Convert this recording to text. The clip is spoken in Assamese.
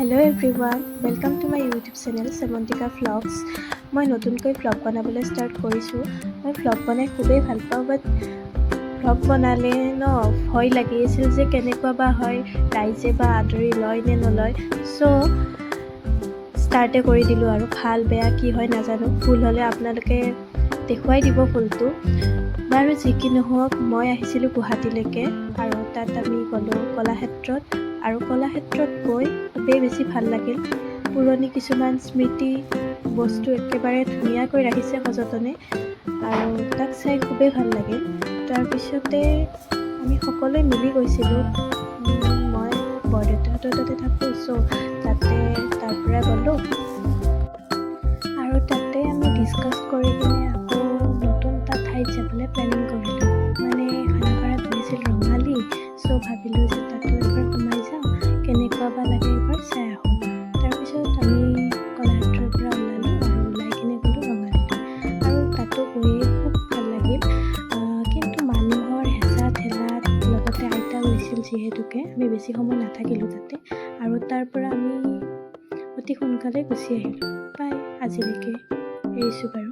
Hello everyone, welcome to my YouTube channel Semantika Vlogs. মই নতুনকৈ ভ্লগ বনাবলৈ ষ্টাৰ্ট কৰিছোঁ। মই ভ্লগ বনাই খুবেই ভাল পাওঁ, বাট ভ্লগ বনালে ন ভয় লাগি আছিল যে কেনেকুৱা বা হয়, ৰাইজে বা আদৰি লয় নে নলয়। চ' ষ্টাৰ্টে কৰি দিলোঁ আৰু ভাল বেয়া কি হয় নাজানো। ভুল হ'লে আপোনালোকে দেখুৱাই দিব ভুলটো। বাৰু, যি কি নহওক, মই আহিছিলোঁ গুৱাহাটীলৈকে আৰু তাত আমি গ'লোঁ কলাক্ষেত্ৰত আৰু কলাক্ষেত্ৰত গৈ খুবেই বেছি ভাল লাগিল। পুৰণি কিছুমান স্মৃতি বস্তু একেবাৰে ধুনীয়াকৈ ৰাখিছে সযতনে আৰু তাক চাই খুবেই ভাল লাগিল। তাৰপিছতে আমি সকলোৱে মিলি গৈছিলোঁ। মই বৰদেউতাহঁতৰ তাতে থাকোঁ, চ' তাতে তাৰ পৰা গ'লোঁ আৰু তাতে আমি ডিছকাছ কৰি কিনে আকৌ নতুন এটা ঠাইত যাবলৈ প্লেনিং কৰিলোঁ। মানে খানাপাৰাত হৈছিল ৰঙালী, চ' ভাবিলোঁ যে তাতো এবাৰ সোমাই যাওঁ, কেনেকুৱা বা লাগে এবাৰ চাই আহোঁ। তাৰপিছত আমি কলাক্ষেত্ৰৰ পৰা ওলালোঁ আৰু ওলাই কিনে গ'লোঁ ৰঙালীলৈ আৰু তাতো গৈয়ে খুব ভাল লাগিল। কিন্তু মানুহৰ হেঁচা ঠেলাত, লগতে আইতা গৈছিল যিহেতুকে, আমি বেছি সময় নাথাকিলোঁ তাতে আৰু তাৰ পৰা আমি অতি সোনকালে গুচি আহিলোঁ। বাই, আজিলৈকে এৰিছোঁ বাৰু।